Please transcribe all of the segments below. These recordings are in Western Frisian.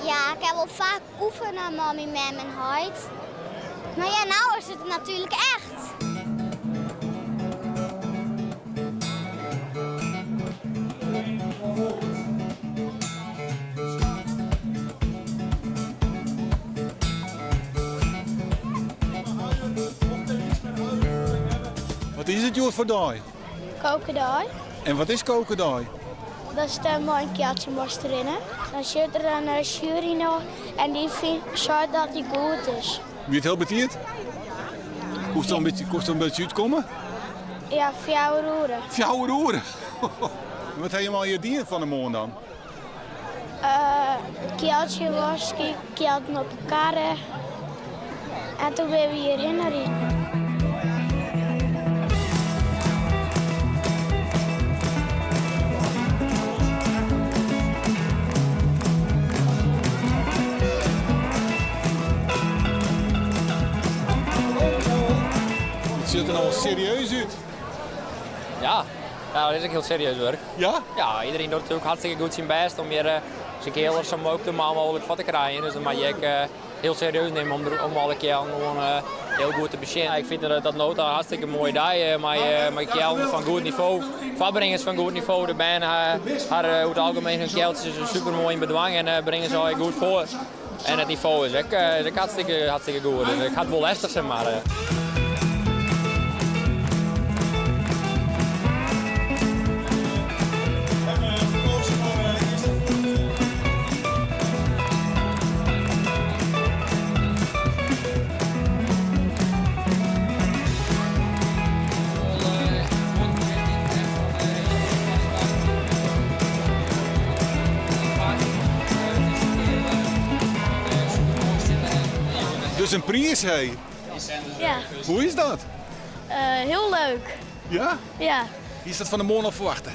Ja, ik ha wol faak oefene mei myn mem en heit. Mar ja, no is it natuerlik echt. Wat is it hjoed foar dei? Kokedei. En wat is kokedei? Dat is de mei in kealtsje moatst rinne. Dan sit der in eh, sjuery noch en dy fynt, seit dat dy goed is. Wie it hiel betiid? Koest al in bytsje, koest al in bytsje útkomme? Ja, fjouwer oere. Fjouwer oere? Wat ha jim allegear dien fan 'e moarn dan? Uh, kealtsje waskje, kealten op 'e karre. En toen binne we hjirhinne riden. It sjocht der no al serieus út. Ja, ja, dat is ek hiel serieus wurk. Ja? Ja, iderien docht natuerlik hartstikke goed syn bêst om hjir eh, syn keallers sa optimaal mooglik foar te krijen. Dus dan moat je ek eh, hiel serieus nimme om, om alle keallen gewoan eh, hiel goed te besjen. Ik fyn dat dat no ta in hartstikke moaie dei mei, mei keallen fan goed nivo, foarbringers fan goed nivo. De bern ha oer it algemien hun kealtsjes super moai yn bedwang en bringe se allegear goed foar. En it nivo is ek, is ek hartstikke, hartstikke goed. Dus ik ha it wol lestich, zeg maar. Dus in priis, hé? Ja. Hoe is dat? Uh, hiel leuk. Ja? Ja. Is dat fan 'e moarn al ferwachte?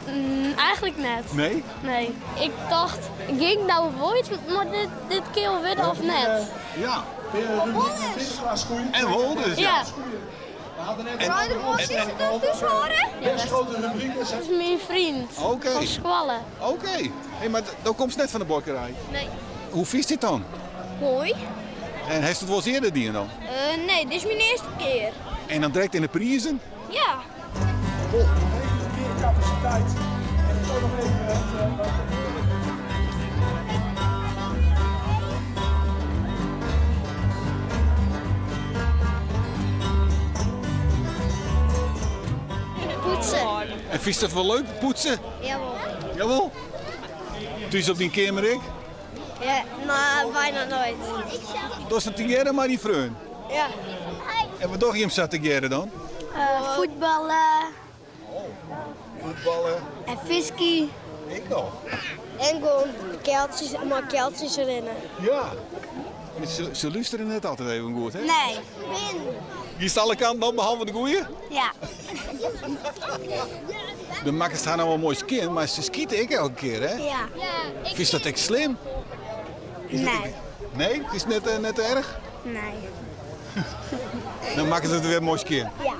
Mm, eigentlik net. Nee? Nee. Ik tocht, gean ik no wol yts mei dit, dit keal wurde of net? Ja. En wol dus, ja. Ja. En, Ja, dat is myn freon Oké. fan skoalle. Oké. Hey, mar do komst net fan de buorkerij? Nee. Hoe fynst dit dan? Moai. En hast it wolris earder dien dan? Uh, nee, dit is myn earste kear. En dan direkt yn de prizen? Ja. Poetse. En fynst dat wol leuk, poetse? Jawol. Jawol? Thús op dyn keamer ek? Ja, mar byna noait. Dochst it tegearre mei dyn freon? Ja. En wat dogge jim sa tegearre dan? Uh, fuotballe. Fuotballe. En fiskje. Ek noch. En gewoan kealtsjes, mei kealtsjes rinne. Ja. Se, se lústerje net altyd even goed, hè? Nee. Giest alle kanten op, behalve de goeie? Ja. De makkest har no wol moai skjin, mar se skite ek elke kear, hè? Ja. Fynst dat ek slim? Is dat Nee. ek- Nee? Fynst it net, eh, net te erch? Nee. Dan makket it wer moai skjin. Ja.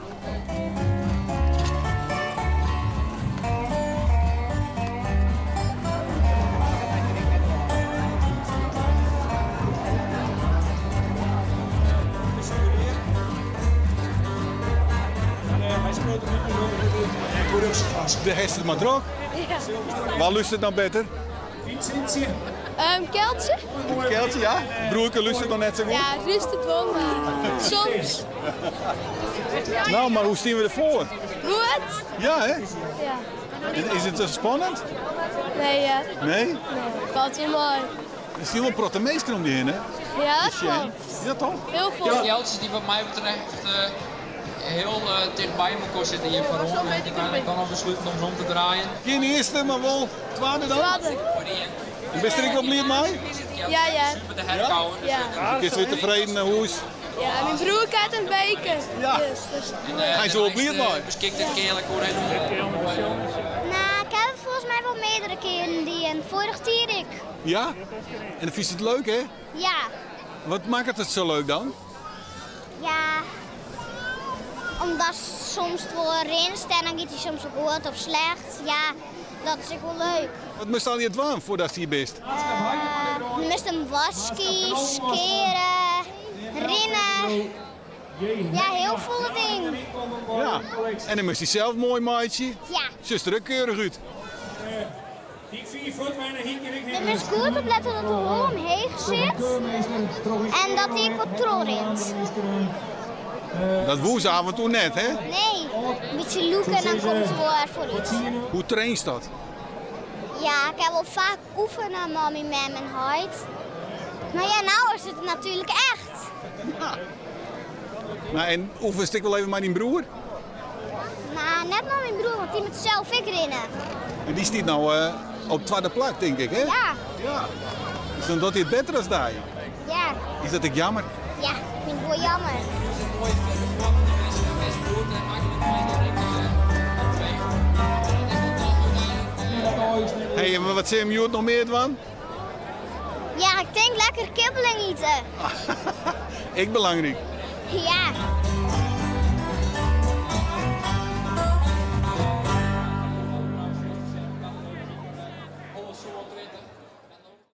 De hast it mar drok. Wa lústeret dan better? Um, kealtsje? Kealtsje, ja? Broerke lústeret noch net sa goed? Ja, lústeret wol, mar soms. No, mar hoe steane we derfoar? Goed. Ja, hè? Ja. Is it spannend? Nee, ja. Nee? Nee, falt wol mei. Der steane wol in protte minsken om dy hinne. Ja, Te sjen. kloppet. Ja, toch? Hiel folle. Kealtsjes dy't wat my betreft hiel tichtby mekoar sitte hjir foaroan. En ik kan al besluten om se om te draaien. Gjin earste, mar wol twadde dan? Twadde. En bist der ek wol bliid mei? Ja, ja. Ja? Ja. Dus kinst wer tefreden nei hûs? Ja, myn broer krijt in beker. Ja. Dus, dus. Hy is der wol bliid mei. Beskikt it keale koer No, ik ha it folgens my wol meardere kearen dien. Foarich jier ek. Ja? En dan fynst it leuk, hè? Ja. Wat makket it sa leuk dan? Ja, omdat soms wol rinst en dan giet hy soms goed of slecht. Ja. Dat is ek wol leuk. Wat moatst allegear dwaan foardatst hjir bist? Je moast him waskje, skeare, rinne. Ja, hiel folle dingen. Ja. En dan moatst dysels moai meitsje. Ja. Sjochst der ek keurich út. Je moatst goed oplette dat de hol omheech sit en dat dy ek wat trochrint. Dat woe se af en toe net, hè? Nee, in bytsje lûke en dan komt se wol wer foarút. Hoe trainst dat? Ja, ik ha wol faak oefene mei myn mem en heit. Mar ja, no is it natuerlik echt. Nou, en oefenst ek wol even mei dyn broer? No, net mei myn broer, want dy moat sels ek rinne. En dy stiet no op twadde plak, tink ik, hè? Ja. Ja. Dus dan docht hy it better as dy. Ja. Is dat ek jammer? Ja, fyn ik wol jammer. Hey, en wat sil jim hjoed noch mear dwaan? Ja, ik tink lekker kibbeling ite. Ek belangryk. Ja.